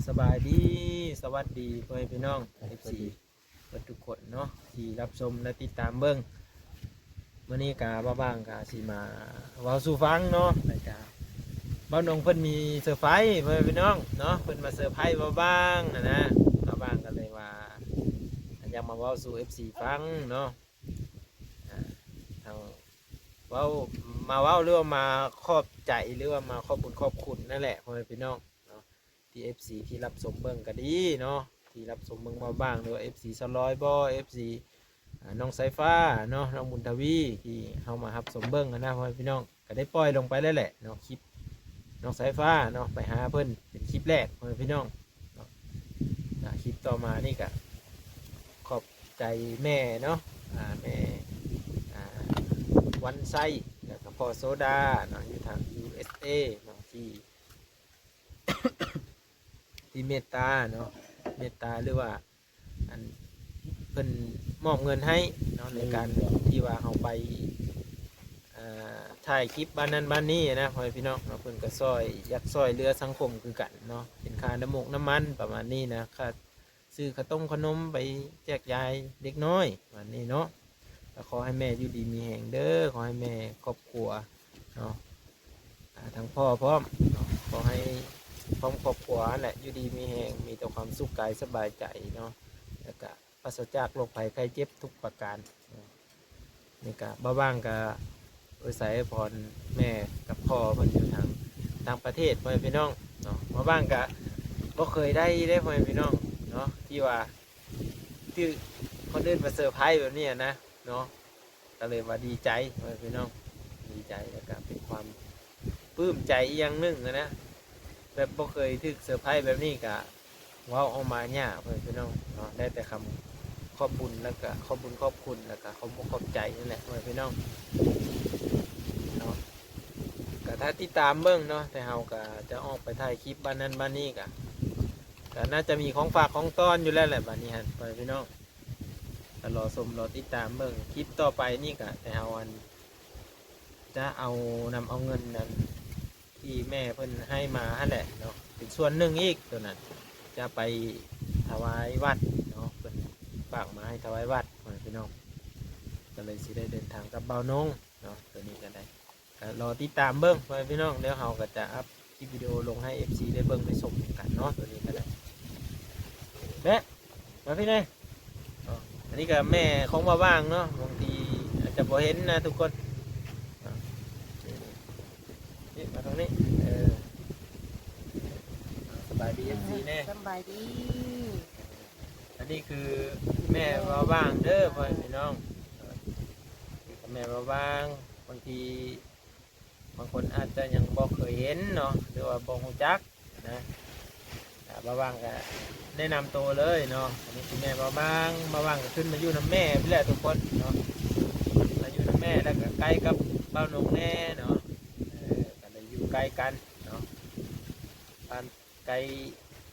ສະບາຍດີ ສະຫວັດດີພໍ່ແມ່ພີ່ນ້ອງ ເອັຟຊີ ເບິດທຸກຄົນເນາະ ທີ່ຮັບຊົມ ແລະ ຕິດຕາມເບິ່ງ. ມື້ນີ້ກະບ່າວບາງກະຊິມາເວົ້າສູ່ຟັງເນາະ ແລ້ວກະບ່າວນົງເພິ່ນມີເຊີໄພ ພໍ່ແມ່ພີ່ນ້ອງເນາະ ເພິ່ນມາເຊີໄພບ່າວບາງຫັ້ນນະ. ບ່າວບາງກໍເລີຍວ່າ ຢາກມາເວົ້າສູ່ເອັຟຊີຟັງເນາະ ອ່າ ທາງ ເວົ້າ ມາເວົ້າ ຫຼືວ່າມາຂອບໃຈ ຫຼືວ່າມາຂອບບຸນຂອບຄຸນນັ້ນແຫຼະ ພໍ່ແມ່ພີ່ນ້ອງເນາະ ທີ່ເອັຟຊີທີ່ຮັບຊົມເບິ່ງກໍດີເນາະ ທີ່ຮັບຊົມເບິ່ງບ່າວບາງ ຫຼືວ່າເອັຟຊີສາວລອຍບໍ ເອັຟຊີ ອ່າ ນ້ອງສາຍຟ້າເນາະ ນ້ອງບຸນທະວີ ທີ່ເຮົາມາຮັບຊົມເບິ່ງຫັ້ນນະ ພໍ່ແມ່ພີ່ນ້ອງ. ກໍໄດ້ປ່ອຍລົງໄປແລ້ວແຫຼະເນາະ ຄລິບນ້ອງສາຍຟ້າເນາະ ໄປຫາເພິ່ນເປັນຄລິບແລກ ພໍ່ແມ່ພີ່ນ້ອງເນາະ. ອ່າ ຄລິບຕໍ່ມານີ້ກໍຂອບໃຈແມ່ເນາະ ອ່າ ແມ່ ອ່າ ວັນໄຊ ແລ້ວກໍພໍ່ໂຊດາເນາະ ຢູ່ທາງ ຢູເອສເອ ເນາະ ທີ່ ທີ່ເມດຕາເນາະ ເມດຕາ ຫຼືວ່າ ອັນ ເພິ່ນມອບເງິນໃຫ້ເນາະ ໃນການທີ່ວ່າເຮົາໄປ ອ່າ ຖ່າຍຄລິບບ້ານນັ້ນບ້ານນີ້ນະ ພໍ່ແມ່ພີ່ນ້ອງເນາະ. ເພິ່ນກໍຊ່ອຍ ຢາກຊ່ອຍເຫຼືອສັງຄົມຄືກັນເນາະ ເປັນຄ່ານ້ຳມົກນ້ຳມັນປະມານນີ້ນະ ຄ່າຊື້ເຂົ້າຕົ້ມເຂົ້າໜົມໄປແຈກຢາຍເດັກນ້ອຍປະມານນີ້ເນາະ. ກໍຂໍໃຫ້ແມ່ຢູ່ດີມີແຮງເດີ ຂໍໃຫ້ແມ່ຄອບຄົວເນາະ ອ່າ ທັງພໍ່ພ້ອມເນາະ ຂໍໃຫ້ພ້ອມຄອບຄົວຫັ້ນແຫຼະ ຢູ່ດີມີແຮງ ມີແຕ່ຄວາມສຸກກາຍສະບາຍໃຈເນາະ ແລ້ວກະປາສະຈາກໂລກໄພໄຂ້ເຈັບທຸກປະການເນາະ. ນີ້ກະບ່າວບາງກະອວຍໄສອວຍພອນແມ່ກັບພໍ່ເພິ່ນຢູ່ທາງຕ່າງປະເທດ ພໍ່ແມ່ພີ່ນ້ອງເນາະ. ບ່າວບາງກະບໍ່ເຄີຍໄດ້ເດ້ ພໍ່ແມ່ພີ່ນ້ອງເນາະ ທີ່ວ່າ ຖືກຄົນອື່ນມາເຊີໄພແບບນີ້ນະເນາະ ກໍເລີຍວ່າດີໃຈ ພໍ່ແມ່ພີ່ນ້ອງ ດີໃຈ ແລ້ວກໍເປັນຄວາມປຶ້ມໃຈອີກຢ່າງໜຶ່ງນະ ແບບບໍ່ເຄີຍຖືກເຊີໄພແບບນີ້ ກໍເວົ້າອອກມາຍາກ ພໍ່ແມ່ພີ່ນ້ອງເນາະ. ໄດ້ແຕ່ຄຳຂອບບຸນ ແລ້ວກໍຂອບບຸນຂອບຄຸນ ແລ້ວກໍຂອບອົກຂອບໃຈນັ້ນແຫຼະ ພໍ່ແມ່ພີ່ນ້ອງເນາະ. ກໍຖ້າຕິດຕາມເບິ່ງເນາະ ແຕ່ເຮົາກໍຈະອອກໄປຖ່າຍຄລິບບ້ານນັ້ນບ້ານນີ້ ກໍ ກໍໜ້າຈະມີຂອງຝາກຂອງຕ້ອນຢູ່ແລ້ວແຫຼະ ບາດນີ້ຫັ້ນ ພໍ່ແມ່ພີ່ນ້ອງ ກໍລໍຊົມລໍຕິດຕາມເບິ່ງ. ຄລິບຕໍ່ໄປນີ້ກໍແຕ່ເຮົາ ອັນ ຈະເອົາ ນຳເອົາເງິນນັ້ນ ທີ່ແມ່ເພິ່ນໃຫ້ມາຫັ້ນແຫຼະເນາະ ເປັນສ່ວນໜຶ່ງອີກ ໂຕນັ້ນຈະໄປຖວາຍວັດເນາະ ເພິ່ນຝາກມາໃຫ້ຖວາຍວັດ ພໍ່ແມ່ພີ່ນ້ອງ. ກໍເລີຍຊິໄດ້ເດີນທາງກັບບ່າວນົງເນາະ ໂຕນີ້ກໍໄດ້ ກໍລໍຕິດຕາມເບິ່ງ ພໍ່ແມ່ພີ່ນ້ອງ ແລ້ວເຮົາກໍຈະອັບຄລິບວິດີໂອລົງໃຫ້ເອັຟຊີໄດ້ເບິ່ງໄດ້ຊົມນຳກັນເນາະ. ໂຕນີ້ກໍໄດ້ ແມ່ ມາພີ່ແນ່ ເນາະ. ອັນນີ້ກໍແມ່ຂອງບ່າວບາງເນາະ ບາງທີອາດຈະບໍ່ເຫັນນະທຸກຄົນເນາະ. ນີ້ ນີ້ ນີ້ມາທາງນີ້ ເອີ ສະບາຍດີເອັຟຊີແນ່ ສະບາຍດີ. ອັນນີ້ຄືແມ່ບ່າວບາງເດີ ພໍ່ແມ່ພີ່ນ້ອງ ແມ່ບ່າວບາງ ບາງທີ ບາງຄົນອາດຈະຍັງບໍ່ເຄີຍເຫັນເນາະ ຫຼືວ່າບໍ່ຮູ້ຈັກນະ. ອ່າ ບ່າວບາງກໍແນະນຳໂຕເລີຍເນາະ ອັນນີ້ຄືແມ່ບ່າວບາງ. ບ່າວບາງກໍຂຶ້ນມາຢູ່ນຳແມ່ພຸ້ນແຫຼະທຸກຄົນເນາະ ມາຢູ່ນຳແມ່ ແລ້ວກໍໃກ້ກັບບ່າວນົງແນ່ເນາະ ເອີ ກໍເລີຍຢູ່ໃກ້ກັນເນາະ ບ້ານ ໃກ້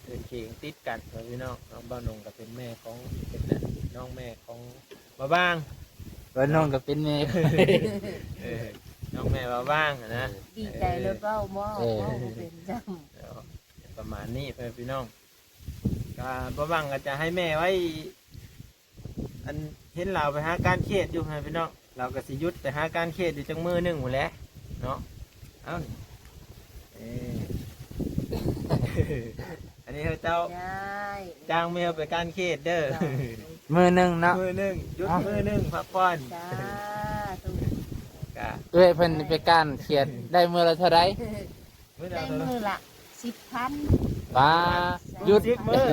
ເຮືອນຄຽງຕິດກັນເນາະພີ່ນ້ອງເນາະ. ບ່າວນົງກໍເປັນແມ່ຂອງ ເປັນນ້ອງແມ່ຂອງບ່າວບາງ ບ່າວນົງກໍເປັນແມ່ ເອີ ນ້ອງແມ່ບ່າວບາງນະ. ດີໃຈໂລດເວົ້າບໍ່ ເອີ ເວົ້າບໍ່ເປັນຊ້ຳ ເນາະ. ປະມານນີ້ ພໍ່ແມ່ພີ່ນ້ອງ ກໍບ່າວບາງກໍຈະໃຫ້ແມ່ໄວ້ ອັນເຫັນລາວໄປຫາການເຂດຢູ່ຫັ້ນພີ່ນ້ອງ ລາວກໍຊິຢຸດໄປຫາການເຂດຢູ່ຈັກມື້ໜຶ່ງພຸ້ນແຫຼະເນາະ. ເອົ້າ ເອີ ອັນນີ້ເຮົາເຈົ້າ ໄດ້ ຈ້າງແມ່ໄປການເຂດເດີ ເຈົ້າ ມື້ໜຶ່ງເນາະ ມື້ໜຶ່ງ ຢຸດ ເອົ້າ ມື້ໜຶ່ງ ພັກຜ່ອນ ສາທຸ. ກະເອື້ອຍເພິ່ນໄປການເຂດໄດ້ມື້ລະເທົ່າໃດ? ມື້ລະ ໄດ້ມື້ລະສິບພັນ. ປາ ຢຸດສິບມື້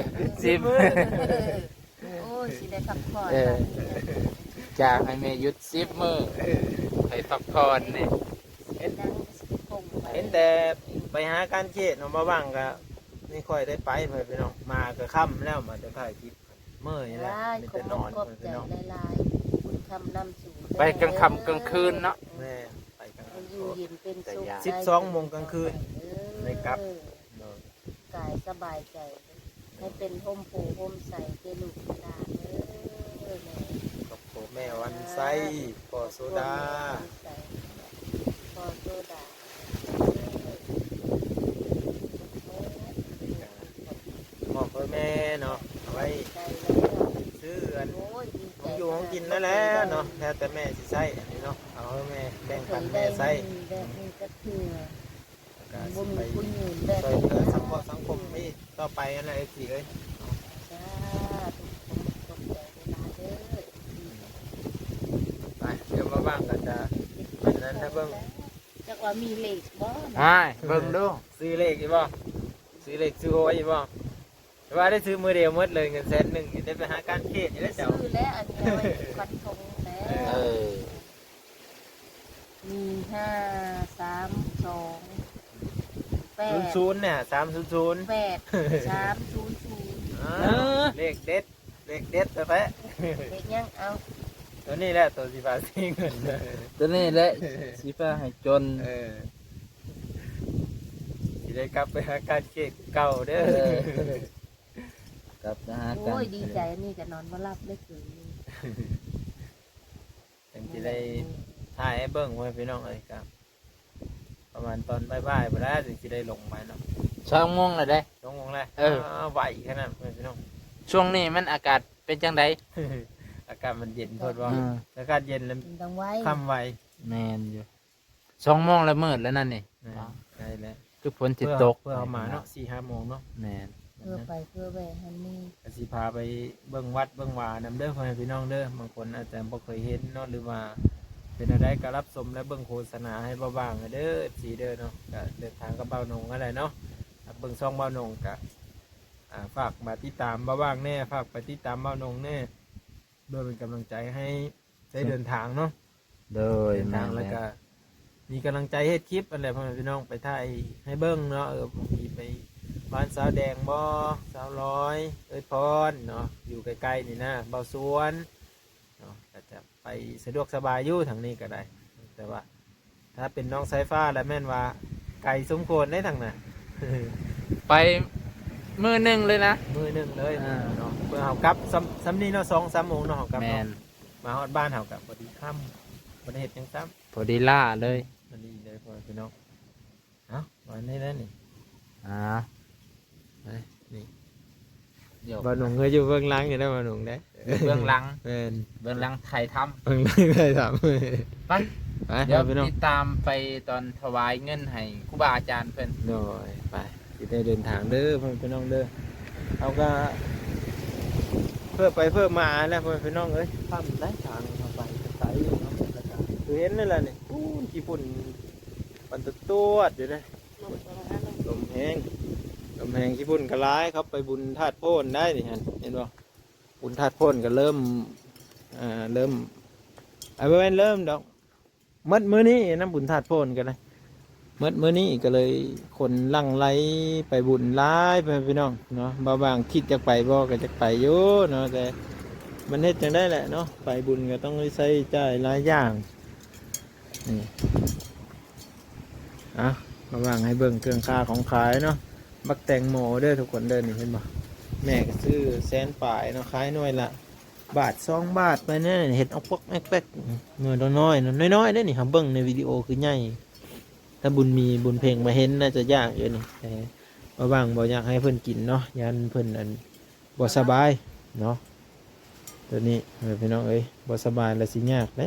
ສິບມື້ ໂອ້ຍ ຊິໄດ້ພັກຜ່ອນ ເອີ ບາດນີ້ ຈະໃຫ້ແມ່ຢຸດສິບມື້ ເອີ ໃຫ້ພັກຜ່ອນນີ້. ເຫັນ ເຫັນແຕ່ໄປຫາການເຂດເນາະ ບໍ່ວ່າງກະໄມ່ຄ່ອຍໄດ້ໄປ ພໍ່ແມ່ພີ່ນ້ອງ. ມາກະຄ່ຳແລ້ວ ມາແຕ່ຖ່າຍຄລິບ ເມື່ອຍແລ້ວ ມີແຕ່ນອນ ຂອບໃຈຫຼາຍໆ ບຸນຄຳນຳສູງ ໄປກາງຄ່ຳກາງຄືນເນາະ. ແມ່ນ ໄປກາງ ໃຫ້ຢູ່ເຢັນເປັນສຸກ ສິບສອງໂມງກາງຄືນ ໄດ້ກັບ ກາຍສະບາຍໃຈ ໃຫ້ເປັນຮົ່ມໂພຮົ່ມໄຊແກ່ລູກແກ່ຫຼານເດີ. ແມ່ ຄອບຄົວແມ່ວັນໄຊ ພໍ່ໂຊດາ ພໍ່ໂຊດາ ນີ້ກະ ຂອບ ເນາະ ເອົາໄວ້ຊື້ອັນ ໂອ້ຍ ດີໃຈ ຂອງຢູ່ຂອງກິນນັ້ນແຫຼະເນາະ ແລ້ວແຕ່ແມ່ຊິໃຊ້ອັນນີ້ເນາະ ເອົາໃຫ້ແມ່ ແບ່ງປັນແມ່ໃຊ້ ເຄີຍໄດ້ແບບນີ້ຈັກເທື່ອ ແລ້ວກໍ ບໍ່ມີຜູ້ຢືນແບບ ຊິໄປຊ່ວຍເຫຼືອສັງຄົມ ສັງຄົມນີ້ຕໍ່ໄປຫັ້ນແຫຼະ ເອັຟຊີເອີຍ ສາທຸ ຂອບໃຈຫຼາຍໆເດີ ໄປ ດຽວວ່າງໆກໍຈະອັນນັ້ນໃຫ້ເບິ່ງ ຈັກວ່າມີເລກບໍ່ ອ້າຍ ເບິ່ງດູ ຊື້ເລກອີກບໍ່ ຊື້ເລກຊື້ຫວຍອີກບໍ່ ວ່າໄດ້ຊື້ມື້ດຽວໝົດເລີຍ ເງິນແສນໜຶ່ງ ໄດ້ໄປຫາການເຂດຢູ່ແລ້ວເຈົ້າ ຊື້ແລ້ວ ອັນນີ້ເອົາໄວ້ຟັນທງແລ້ວ ເອີ ມີ ຫ້າ ສາມ ສອງ ແປດ ສູນ ສູນ ເນຍ ສາມ ສູນ ສູນ ແປດ ສາມ ສູນ ສູນ ເອີ ເອີ ເລກເດັດ ເລກເດັດແທ້ໆ ເລກຫຍັງ ເອົາ ໂຕນີ້ແຫຼະ ໂຕຊິພາຊື້ເງິນ ໂຕນີ້ແຫຼະຊິພາໃຫ້ຈົນ ເອີ ຊິໄດ້ກັບໄປຫາການເຂດເກົ່າເດີ ເອີ ກັບໄປຫາການ ໂອ້ຍ ດີໃຈ ອັນນີ້ກໍນອນບໍ່ຫຼັບເລີຍຄືນນີ້ ຈັ່ງຊິໄດ້ຖ່າຍໃຫ້ເບິ່ງ ພໍ່ແມ່ພີ່ນ້ອງເອີຍ ກໍປະມານຕອນບ່າຍໆພຸ້ນລະ ຈັ່ງຊິໄດ້ລົງໄປເນາະ ສອງໂມງແລ້ວເດ້ ສອງໂມງແລ້ວ ເອີ ອ້າວ ໄວຂະໜາດ ພໍ່ແມ່ພີ່ນ້ອງ ຊ່ວງນີ້ມັນອາກາດເປັນຈັ່ງໃດ ອາກາດມັນເຢັນໂພດບໍ່ ອືມ ອາກາດເຢັນແລ້ວ ເປັນຕາໄວ ຄ່ຳໄວ ແມ່ນຢູ່ ສອງໂມງແລ້ວມືດແລ້ວນັ້ນນີ້ ແມ່ນ ໃກ້ແລ້ວ ຄືຝົນຊິຕົກ ເພື່ອເຮົາມາເນາະ ສີ່ຫ້າໂມງເນາະ ແມ່ນ ເພື່ອໄປເພື່ອແວ່ຫັ້ນນີ້ ກໍຊິພາໄປເບິ່ງວັດເບິ່ງວານຳເດີ ພໍ່ແມ່ພີ່ນ້ອງເດີ ບາງຄົນອາດຈະບໍ່ເຄີຍເຫັນເນາະ ຫຼືວ່າເປັນແນວໃດກໍຮັບຊົມ ແລະ ເບິ່ງໂຄສະນາໃຫ້ບ່າວຫວ່າງເດີ ເອັຟຊີເດີເນາະ ກໍເດີນທາງກັບບ່າວນົງຫັ້ນແຫຼະເນາະ ເບິ່ງຊ່ອງບ່າວນົງກໍ ອ່າ ຝາກມາຕິດຕາມບ່າວຫວ່າງແດ່ ຝາກໄປຕິດຕາມບ່າວນົງແດ່ ເພື່ອເປັນກຳລັງໃຈໃຫ້ ໄດ້ເດີນທາງເນາະ ໂດຍ ເດີນທາງ ແມ່ນ ແລ້ວກໍມີກຳລັງໃຈເຮັດຄລິບຫັ້ນແຫຼະ ພໍ່ແມ່ພີ່ນ້ອງ ໄປຖ່າຍໃຫ້ເບິ່ງເນາະ ເອີ ບາງທີໄປບ້ານສາວແດງບໍ ສາວລອຍ ເອີຍພອນເນາະ ຢູ່ໃກ້ໆນີ້ນະ ບ່າວສວນເນາະ ກໍຈະໄປສະດວກສະບາຍຢູ່ທາງນີ້ກໍໄດ້ ແຕ່ວ່າ ຖ້າເປັນນ້ອງສາຍຟ້າແລ້ວແມ່ນວ່າໄກສົມຄວນເດ້ທາງນັ້ນ ໄປມື້ໜຶ່ງເລີຍນະ ມື້ໜຶ່ງເລີຍ ອ່າ ເນາະ ເພື່ອເຮົາກັບ ສ່ຳ ສ່ຳນີ້ເນາະ ສອງສາມໂມງເນາະ ເຮົາກັບເນາະ ແມ່ນ ມາຮອດບ້ານເຮົາກໍພໍດີຄ່ຳ ບໍ່ໄດ້ເຮັດຫຍັງຊ້ຳ ພໍດີລ້າເລີຍ ພໍດີເລີຍ ພໍ່ແມ່ພີ່ນ້ອງ ເອົ້າ ປະມານນີ້ແຫຼະນີ້ ອ່າ ໄປ ນີ້ ໂຍ ບ່າວໜຸ່ງກໍຢູ່ເບື້ອງຫຼັງຢູ່ເດ້ ບ່າວໜຸ່ງເດ້ ຢູ່ເບື້ອງຫຼັງ ແມ່ນ ເບື້ອງຫຼັງຖ່າຍທຳ ເບື້ອງຫຼັງຖ່າຍທຳ ໄປ ໄປ ດຽວພີ່ນ້ອງ ຕິດຕາມໄປຕອນຖວາຍເງິນໃຫ້ຄູບາອາຈານເພິ່ນ ໂດຍ ໄປ ຊິໄດ້ເດີນທາງເດີ ພໍ່ແມ່ພີ່ນ້ອງເດີ ເຮົາກໍເພື່ອໄປເພື່ອມາແຫຼະ ພໍ່ແມ່ພີ່ນ້ອງເອີຍ ຄ່ຳໄດ໋ ທາງເຮົາໄປໄກເນາະ ແລ້ວກໍຄືເຫັນນັ້ນແຫຼະນີ້ ປູ້ນ ຂີ້ຝຸ່ນ ປັນຕະຕວດຢູ່ເດ້ ລົມແຮງ ລົມແຮງ ຂີ້ຝຸ່ນກໍຫຼາຍ ເຂົາໄປບຸນທາດໂພນໄດ໋ນີ້ຫັ້ນ ເຫັນບໍ່ ບຸນທາດໂພນກໍເລີ່ມ ເອີ ເລີ່ມ ເອົາ ບໍ່ແມ່ນເລີ່ມດອກ ໝົດມື້ນີ້ນຳ ບຸນທາດໂພນກໍໄດ້ ໝົດມື້ນີ້ກໍເລີຍຄົນຫຼັ່ງໄຫຼໄປບຸນຫຼາຍ ພໍ່ແມ່ພີ່ນ້ອງເນາະ ບ່າວຫວ່າງຄິດຢາກໄປບໍ່ ກໍຢາກໄປຢູ່ເນາະ ແຕ່ມັນເຮັດຈັ່ງໃດແຫຼະເນາະ ໄປບຸນກໍຕ້ອງໄດ້ໃຊ້ຈ່າຍຫຼາຍຢ່າງ ນີ້ ອ່ະ ລະຫວ່າງໃຫ້ເບິ່ງເຄື່ອງຄ້າຂອງຂາຍເນາະ ບັກແຕງໂມເດີທຸກຄົນເດີ ນີ້ເຫັນບໍ່ ແມ່ກໍຊື້ແສນປາຍເນາະ ຂາຍໜ່ວຍລະບາດສອງບາດໄປແນ່ ເຮັດອອກປອກແອກແປກ ໜ່ວຍນ້ອຍໆ ນ້ອຍໆເດ້ນີ້ ເຮົາເບິ່ງໃນວິດີໂອຄືໃຫຍ່ ຖ້າບຸນມີບຸນເພັງມາເຫັນໜ້າຈະຢາກຢູ່ນີ້ ແຕ່ລະຫວ່າງບໍ່ຢາກໃຫ້ເພິ່ນກິນເນາະ ຢ້ານເພິ່ນ ອັນ ບໍ່ສະບາຍເນາະ ໂຕນີ້ ເອີ ພີ່ນ້ອງເອີຍ ບໍ່ສະບາຍລະຊິຍາກເດ້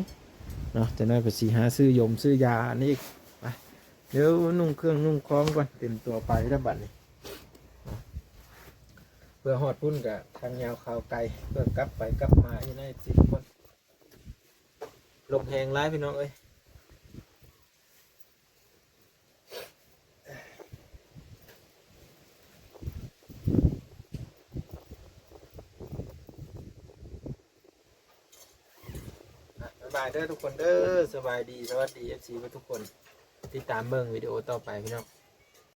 ເນາະ ຈັກໜ້ອຍກໍຊິຫາຊື້ຢົມຊື້ຢາອັນນີ້ອີກ ໄປ ດຽວນຸ່ງເຄື່ອງນຸ່ງຂອງກ່ອນ ເຕັມຕົວໄປແລ້ວບັດນີ້ ເພື່ອຮອດພຸ້ນກະທາງຍາວຄາວໄກ ເພື່ອກັບໄປກັບມາຢູ່ໃນສິບຄົນ ລົມແຮງຫຼາຍພີ່ນ້ອງເອີຍ. ອ່ະ ບາຍບາຍເດີທຸກຄົນເດີ ສະບາຍດີ ສະຫວັດດີ ເອັຟຊີ ເບິດທຸກຄົນ ຕິດຕາມເບິ່ງວິດີໂອຕໍ່ໄປພີ່ນ້ອງ.